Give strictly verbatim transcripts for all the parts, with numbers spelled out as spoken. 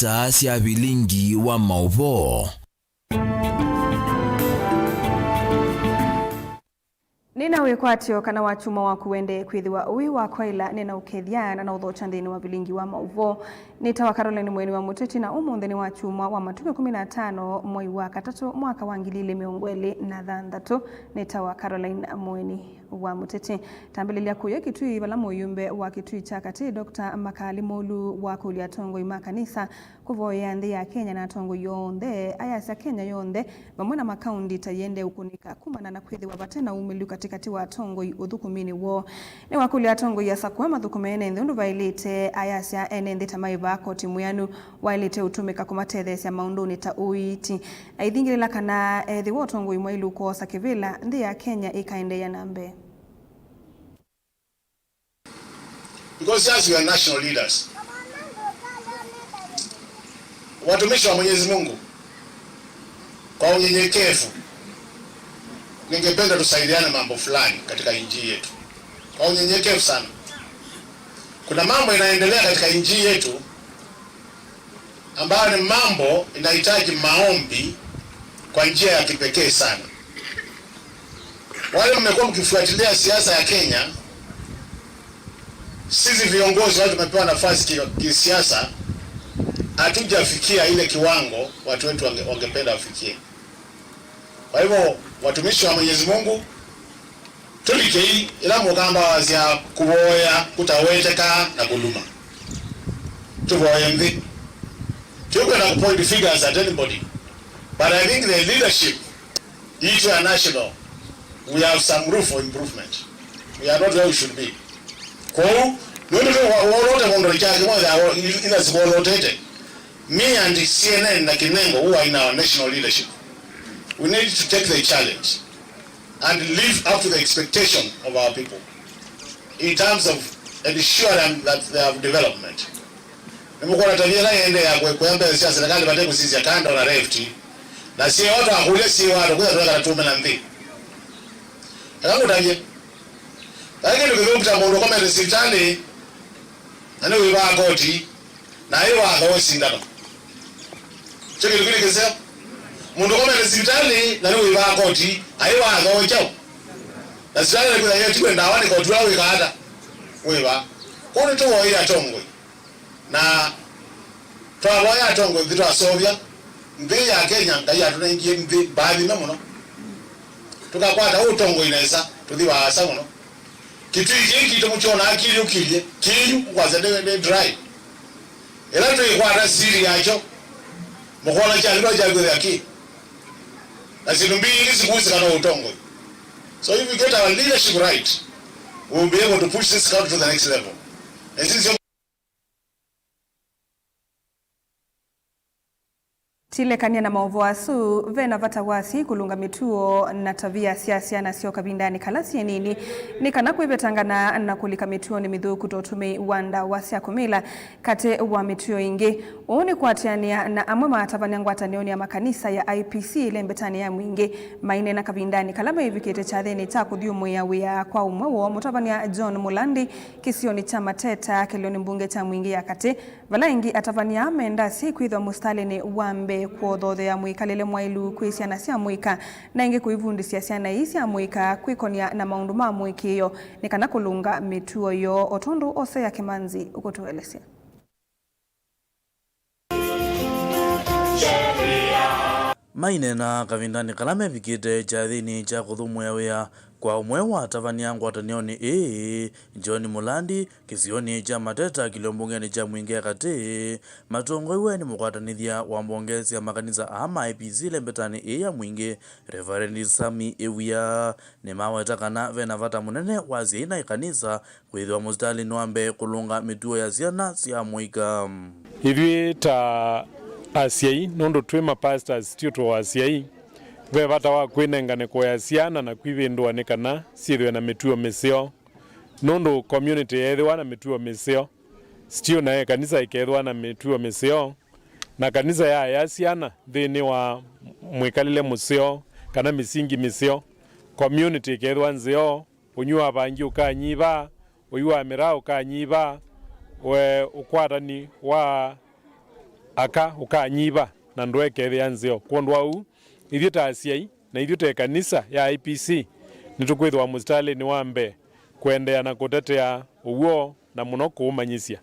Saa sya vilingi wa maũvoo. Nĩna wĩkwatyo kana wakyumwa waku ũendee kwĩthĩwa wĩ wa kwaĩla. Nĩna ũkethya na naũthokya nthĩnĩ wa vilingi wa maũvoo. Nĩtawa Caroline Mũeni wa Mũteti, na ũmũnthĩ nĩ wakyumwa wa matukũ ĩkũmi na atano, mwei wa katatũ, mwaka wa ngili ilĩ mĩongo ĩlĩ na thanthatũ. Nĩtawa Caroline Mũeni wa Mũteti. Tambĩlĩlya kũya Kitui, vala mũyumbe wa Kitui kya Katĩ, Doctor Makali Mũlu wakũlya atongoi ma kanisa kũvoyea nthĩ ya Kenya na atongoi onthe, ayasya Kenya yonthe, vamwe na makaũndi ta yĩendee ũkũnĩka kumana na kwĩthĩwa vate na umĩlu katĩkatĩ wa atongoi ũthũkũminĩ woo. Nĩwakũlya atongoi asakũe mathũkũme ene nthĩ ũndũ vaĩlĩte, ayasya ene nthĩ ta maĩvaa koti mwĩanu waĩlĩte ũtũmĩka kũmatetheesya maũndũnĩ ta ũiiti. Aithingĩlĩla kana ethĩwa ũtongoi mwailu kwosa kĩvĩla, nthĩ ya Kenya ĩkaendeea na mbee. Because as we are national leaders, watumishi wa Mwenyezi Mungu, kwa unyenyekevu, ningependa tusaidiane mambo fulani katika nchi yetu. Kwa unyenyekevu sana. Kuna mambo inaendelea katika nchi yetu ambayo ni mambo inahitaji maombi kwa njia ya kipekee sana. Wale mmekuwa mkifuatilia siasa ya Kenya, sisi viongozi wale tumepewa nafasi ki-, kisiasa, hatujafikia ile kiwango watu wetu wange-, wangependa wafikie. Kwa hivyo, watumishi wa Mwenyezi Mungu, tũlikei ĩla mũkamba wasya, kũvoya kũtaweteka na kũluma. Tũvoye nthĩ. Tũkwenda kũ point fingers at anybody. But I think the leadership yitũ ya national, we have some room for improvement. We are not where we should be. Kwoou, nũndũ tũwolote mũndũ kyake mothe ila siwolotete. Me and C N N na Kinengo, who are in our national leadership, we need to take the challenge and live up to the expectation of our people in terms of ensuring that they have development. Nĩmũkwona tavia ĩla ĩendeea kwe-, kũya mbee sya serikali vate kũsisya kando na left. Na syĩwa twakũlya syĩwa tũkwĩtha twekana tũũme na nthĩ. Eka ngũtavye. Vai kĩndũ kĩthũku ta mũndũ ũkomete sivitalĩ na nĩwĩvaa koti. Na ĩ watho sindano. Kyo kĩndũ kĩlĩ kĩseo. Mũndũ ũkomete sivitalĩ na nĩwĩvaa koti, aĩ watho kyaũ? Na sivitalĩ nĩkwĩtha yetiwe ndawa nĩ koti ũla wĩkaa ata? Wĩvaa. Kwoou nĩtũvoye atongoi. Na twavoya atongoi nthĩ twaseũvya nthĩ ya Kenya, Ngai atũnengie nthĩ mbaathime mũno. Tũkakwata ũtongoi nesa, tũthi vaasa mũno. Kĩtui kĩĩ kitũ mũkyonaa kĩlyũkilye, kĩyu ũkwasya nĩ, nĩ dry. Ĩla twĩkwata siri yakyo, mũkona kyalilwa kyakwĩthĩa kĩ. Na syĩndũ mbingĩ sikuusĩka na ũtongoi. So if we get our leadership right, we will be able to push this country to the next level. And since Tilekany'a na maũvoo asu, ve na vata wa asyai kũlũnga mĩtuo na tavia sya syana syoo kavindanĩ kala syĩ nini, nĩ kana kwĩvetangana na kũlika mĩtuonĩ mĩthũku ta ũtũmĩi wa ndawa sya kũmila, katĩ wa mĩtuo ĩngĩ. Ũu nĩ kũatĩanĩa na amwe ma atavany'a ngwatanĩonĩ ya makanisa ya I P C ĩlembetanĩ ya mwingĩ. Maineena kavindanĩ kala meĩvikĩte kyathĩnĩ kya kũthyũmũĩa wĩa kwa ũmwe woo, mũtavany'a John Mũlandi kĩsionĩ kya Mateta, kĩlĩonĩ mbunge kya Mwingĩ ya Katĩ, vala ĩngĩ atavany'a aa menda asyai kwĩthĩwa mũsitalĩnĩ wa mbee kũothothea mwĩkalĩle mwaĩlu kwĩ syana sya mũika, na ĩngĩ kũivundĩsya syana ii sya mũika kwĩkony'a na maũndũ ma mũĩkĩĩo nĩ kana kũlũnga mĩtuo yoo, o tondũ Osea Kĩmanzi ũkũtũelesya. Maineena kavindanĩ kala mevikĩte kyathĩnĩ kya kũthũmũĩa wĩa kwa ũmwe wa atavany'a ngwatanĩonĩ ĩĩ, John Mũlandi, kĩsionĩ kya Mateta, kĩlĩo mbungenĩ kya Mwingĩ ya Katĩ, matongoiwe nĩ mũkwatanĩthya wa mbonge sya makanisa aa ma I P C lembetanĩ ĩĩ ya Mwingĩ, Reverend Sammy Ĩwia. Nĩmaweta kana ve na vata mũnene wa asyai na ĩkanisa kwĩthĩwa mũsitalĩnĩ wa mbee kũlũnga mĩtuo ya syana sya mũika. Ithyĩ ta asyai, nũndũ twĩ ma pastors, tyo tũ asyai, ve vata wa kwĩnenga nĩko ya syana na kwivĩndũa nĩ kana syĩthĩwe na mĩtuo mĩseo, nũndũ community yeethĩwa na mĩtuo mĩseo, still na ĩkanisa ĩkeethĩwa na mĩtuo mĩseo, na kanisa yaea syana nthĩnĩ wa mwĩkalĩle mũseo kana mĩsingi mĩseo, community ĩkeethĩwa nzeo, ũnywi wa vangi ũkanyiva, ũi wa mĩraa ũkanyiva, we, ũkwatani wa aka ũkanyiva na ndũekethĩa nzeo. Kwondũ wa ũu, ithyĩ ta asyai na ithyĩ ta ĩkanisa ya I P C nĩtũkwĩthĩwa mũsitalĩnĩ wa mbee kũendeea na kũtetea ũw'o na mũno kũũmanyĩsya.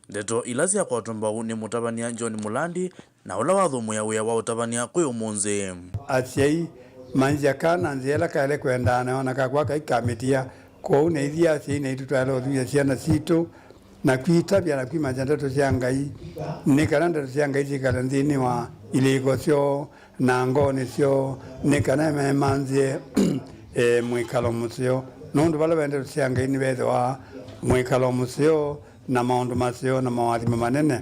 Ndeto ila syakwatwa mbau nĩ mũtavany'a John Mũlandi, na ũla wathũmũĩa wĩa wa ũtavany'a kwĩ ũmũnthĩ. Asyai manzya kana nzĩa ĩla kaĩle kwendaa nayo na kakwa kaikamĩtia. Kwoou na ithyĩ asyai naitũ twaĩle ũthuthya syana sitũ na kwitavya na kwĩmanyĩsya ndeto sya Ngai, nĩ kana ndeto sya Ngai syĩkale nthĩnĩ wa ilĩko syoo na ngoonĩ syoo, nĩ kana memanthye e, mwĩkalo mũseo, nũndũ vala ve ndeto sya Ngai nĩvethĩwa mwĩkalo mũseo na maũndũ maseo na moathimo manene.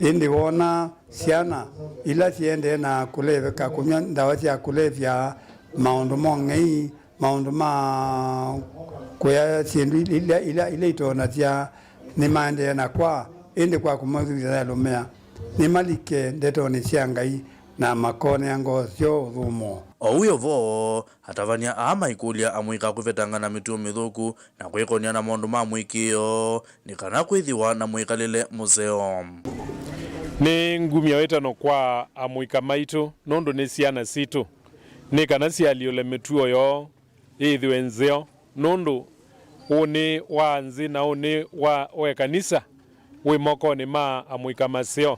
Ĩndĩ wona syana ila siendee na kũleveka, kũnyw'a ndawa sya kũlevya, maũndũ ma ũng'ei, maũndũ ma kũya syĩndũ ila, ila, ila itonya sya nĩmaendee na kwa, ĩndĩ kwa kũmavĩvya yalũmĩa, nĩmalike ndetonĩ sya Ngai na makonea ngoo syoo ũthũmũo. O ũu yo vo, atavany'a aa maikũlya amũika kũvetangana mĩtuo mĩthũku na kwĩkonia na maũndũ ma mũĩkĩĩo, nĩ kana kwĩthĩwa na mwĩkalĩle mũseo. Nĩ ngumya wĩtano kwa amũika maitũ nũndũ nĩ syana sitũ, nĩ kana sialyũle mĩtuo yoo yĩthĩwe nzeo, nũndũ ũnĩ wa nthĩ na ũnĩ wa, wa ĩkanisa wĩ mokonĩ ma amũika maseo.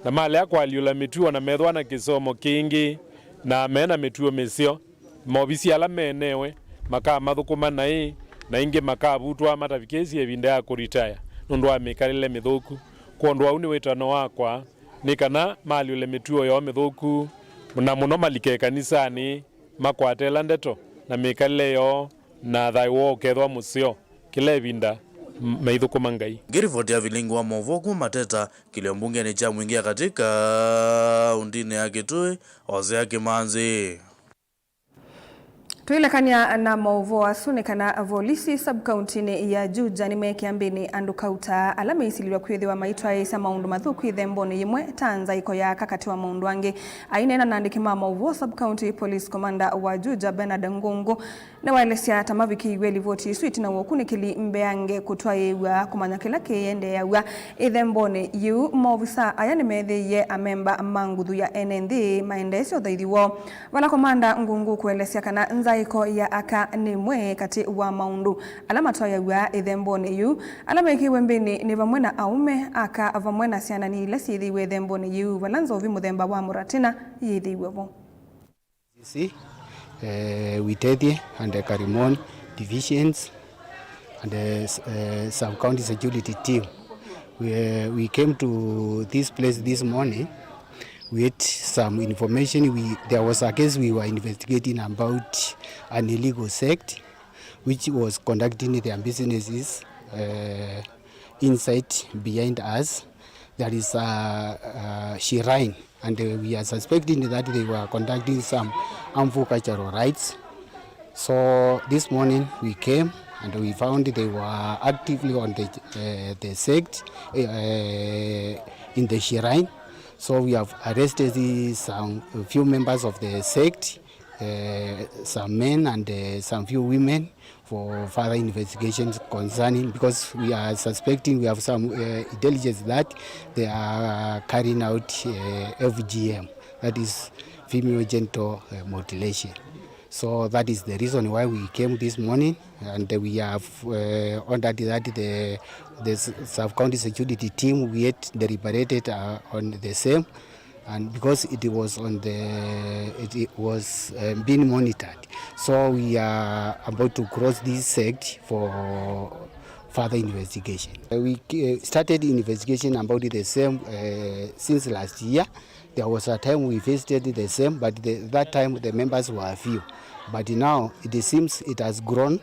Na malea kũalyũla mĩtuo na methwa na kĩsomo kĩingĩ na me na mĩtuo mĩseo, maovisi ala meenewe makamathũkũma naĩ, na ĩngĩ makavutwa matavikĩsye ĩvinda ya kũritaya nũndũ wa mĩkalĩle mĩthũku. Kwondũ wa ũu nĩ wĩtano wakwa, nĩ kana maalyũle mĩtuo yoo mĩthũku, na mũno malike ĩkanisanĩ, makwate ĩla ndeto na mĩkalĩle yoo, na thayũ woo ũkethwa mũseo kĩla ĩvinda m-, maithũkũma Ngai. Ngĩrivoti ya vilingi wa maũvoo kuma Mateta, kĩlio mbungeni kya Mwingĩ ya Katĩ kaũntĩnĩ ya Kitui, Hosea Kimanzi. Tũilekany'a na maũvoo asu nĩ kana volisi sub-kauntinĩ ya Juja nĩmeekĩa mbĩnĩ andũ kauta ala mesililw'a kwĩthĩwa maitwaĩĩsya maũndũ mathũku ĩthembonĩ yĩmwe ta nzaĩko ya aka katĩ wa maũndũ angĩ. Aineena na andĩki ma maũvoo, sub-county police commander wa Juja Bernard Ngungu nĩwaelesya ta mavikĩiw'e livoti ĩsu ĩtina wa ũkunĩkĩli mbeange kũtwaĩĩw'a kũmanya kĩla kĩyendeeaw'a ĩthembonĩ yĩu. Maovisa aya nĩmeethĩie amemba ma nguthu ya ene nthĩ maendeesye ũthaithi woo, vala komanda Ngungu kũelesya kana nzaĩko ya aka nĩ ĩmwe katĩ wa maũndũ ala matwaĩaw'a ĩthembonĩ yĩu. Ala mekĩiwe mbĩnĩ nĩ vamwe na aũme, aka, vamwe na syana nini ila syĩthĩiwe ĩthembonĩ yĩu, vala nzovi mũthemba wa mũratina yĩthĩiwe vo. C C, eh, Witethie and the Karimon divisions and the, eh, sub-county security team. We, eh, we came to this place this morning with some information. We, there was a case we were investigating about an illegal sect which was conducting their businesses, eh, inside behind us. There is a, a shrine, and, uh, we are suspecting that they were conducting some harmful cultural rites. So this morning we came and we found they were actively on the, uh, the sect, uh, in the shrine. So we have arrested some, a few members of the sect, uh, some men and, uh, some few women for further investigations concerning, because we are suspecting, we have some, uh, intelligence that they are carrying out, uh, F G M, that is female genital, uh, mutilation. So that is the reason why we came this morning, and we have, uh, ordered that the, the s-, sub-county security team, we yet deliberated, uh, on the same, and because it was on the, it, it was, uh, being monitored, so we are about to cross this sect for further investigation. Uh, we, uh, started investigation about the same, uh, since last year. There was a time we visited the same, but the, that time the members were few. But now it seems it has grown.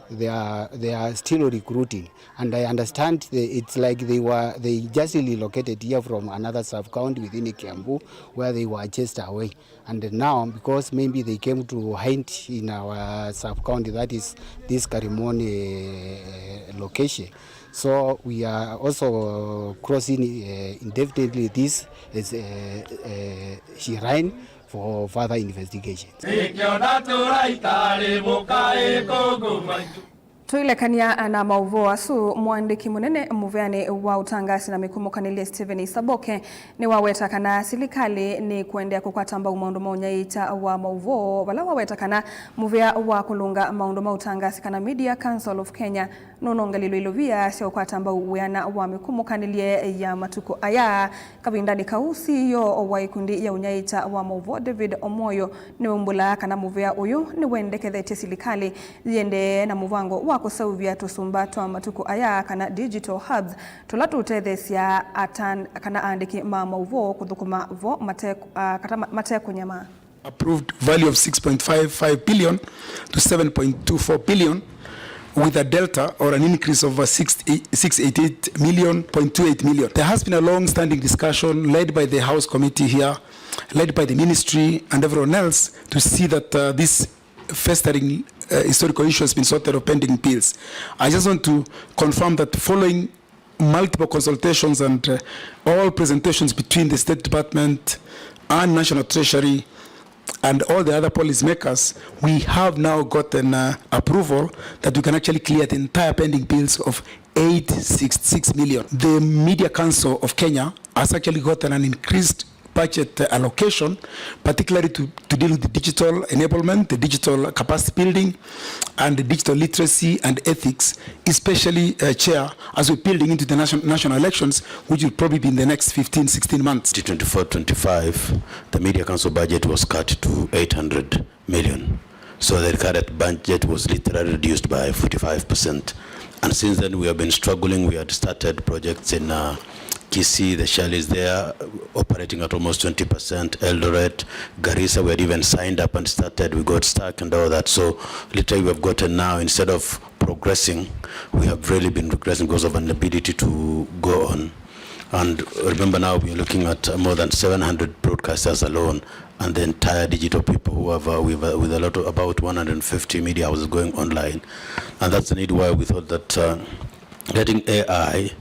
They are, they are still recruiting. And I understand they, it's like they were, they just relocated here from another sub-county within Kiambu, where they were chased away. And now, because maybe they came to hide in our sub-county, that is this Karimoni, eh, location. So we are also crossing, eh, indefinitely this is, eh, eh, shrine for further investigation. Nĩkĩona tũraita arĩ mũkaĩ kũngũ maitũ. Tũilekany'a na maũvoo asu, mũandĩki mũnene mũveanĩ wa ũtangasi na mĩkũmũkanĩlye Stephen Isaboke nĩwaweta kana silikalĩ nĩkũendeea kũkwata mbau maũndũ ma ũnyaĩĩkya wa maũvoo, vala waweta kana mũvea wa kũlũnga maũndũ ma ũtangasi kana Media Council of Kenya nũnongelilwe ilovia sya ũkwata mbau wĩana wa mĩkũmũkanĩlye ya matukũ aya. Kavindanĩ kau, C E O wa ikundi ya ũnyaĩĩkya wa maũvoo David Omoyo nĩwaumbũlaa kana mũvea ũyũ nĩwendekethetye silikalĩ yĩendee na mũvango wa kũseũvya tũsumba twa matukũ aya kana digital hubs tũla tũũtetheesya atan-, kana aandĩki ma maũvoo kũthũkũma vo mate-, ah, kata ma-, matekũnyamaa. Approved value of six point five five billion to seven point two four billion, with a delta or an increase of uh, six, six eighty-eight million point two eight million. There has been a long-standing discussion led by the House Committee here, led by the ministry and everyone else, to see that uh, this festering uh, historical issue has been sorted of pending bills. I just want to confirm that following multiple consultations and uh, all presentations between the State Department and National Treasury and all the other policymakers, we have now gotten uh, approval that we can actually clear the entire pending bills of eight sixty-six million. The Media Council of Kenya has actually gotten an increased budget allocation, particularly to, to deal with the digital enablement, the digital capacity building, and the digital literacy and ethics, especially, uh, Chair, as we're building into the nation-, national elections, which will probably be in the next fifteen, sixteen months. Twenty twenty-four twenty-five, the Media Council budget was cut to eight hundred million. So the current budget was literally reduced by forty-five percent. And since then, we have been struggling. We had started projects in uh, Kisii, the shell is there, operating at almost twenty percent. Eldoret, Garissa, we had even signed up and started. We got stuck and all that. So literally, we have gotten now, instead of progressing, we have really been regressing because of an inability to go on. And remember now, we are looking at more than seven hundred broadcasters alone and the entire digital people who have, uh, with, uh, with a lot of, about one hundred fifty media houses going online. And that's the need why we thought that uh, getting A I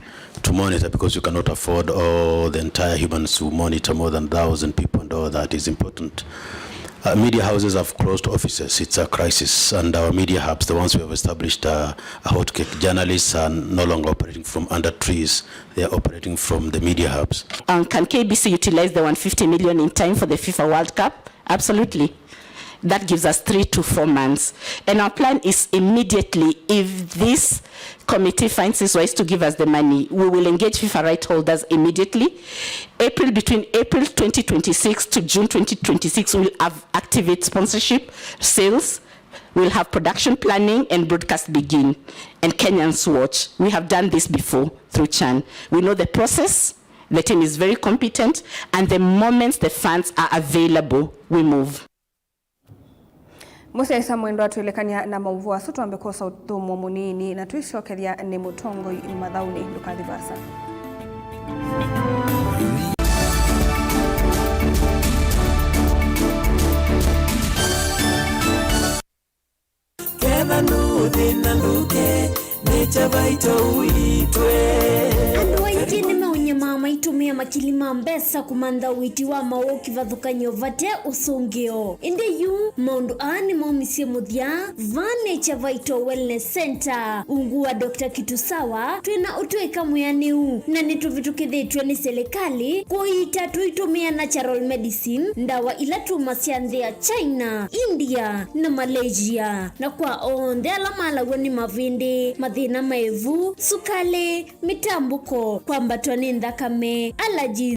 to monitor, because you cannot afford all the entire humans to monitor more than thousand people and all that, is important. Uh, media houses have closed offices. It's a crisis. And our media hubs, the ones we have established, uh, are hotcake. Journalists are no longer operating from under trees. They are operating from the media hubs. Um, can K B C utilize the one fifty million in time for the FIFA World Cup? Absolutely. That gives us three to four months. And our plan is immediately, if this committee finds it wise to give us the money, we will engage FIFA right holders immediately. April, between April twenty twenty-six to June twenty twenty-six, we'll have activate sponsorship, sales, we'll have production planning and broadcast begin, and Kenyans watch. We have done this before through Chan. We know the process. The team is very competent, and the moment the funds are available, we move. Mũsyaĩĩsya mwendwa, twĩlekany'a na maũvoo asu, twambe kwosa ũthũmũo mũnini na twĩsyokethya nĩ mũtongoi mathaũnĩ. Ndũkathi vaasa. Ketha nũthĩna ndũke, nĩ Kyavaito ũitwe. Andũ aingĩ nĩmaũnyamaa maitũmĩa makili ma mbesa kũmantha ũiiti wa maũũ kĩvathũkany'o vate ũsũngĩo. Ĩndĩ yu maũndũ aa nĩmaumisye mũthya vaa nĩ Kyavaito Wellness Center. Ungu wa Doctor Kitusawa, twĩ na ũtũĩka mwĩanĩu, na nĩtũvĩtũkĩthĩtw'e nĩ silikalĩ kũiita tũitũmĩa natural medicine, ndawa ila tumasya nthĩ ya China, India, na Malaysia. Na kwa onthe ala malaw'a nĩ mavĩndĩ, mathĩna ma ĩvu, sukalĩ, mĩtambũko, kwambatwa nĩ nthakame, allergies,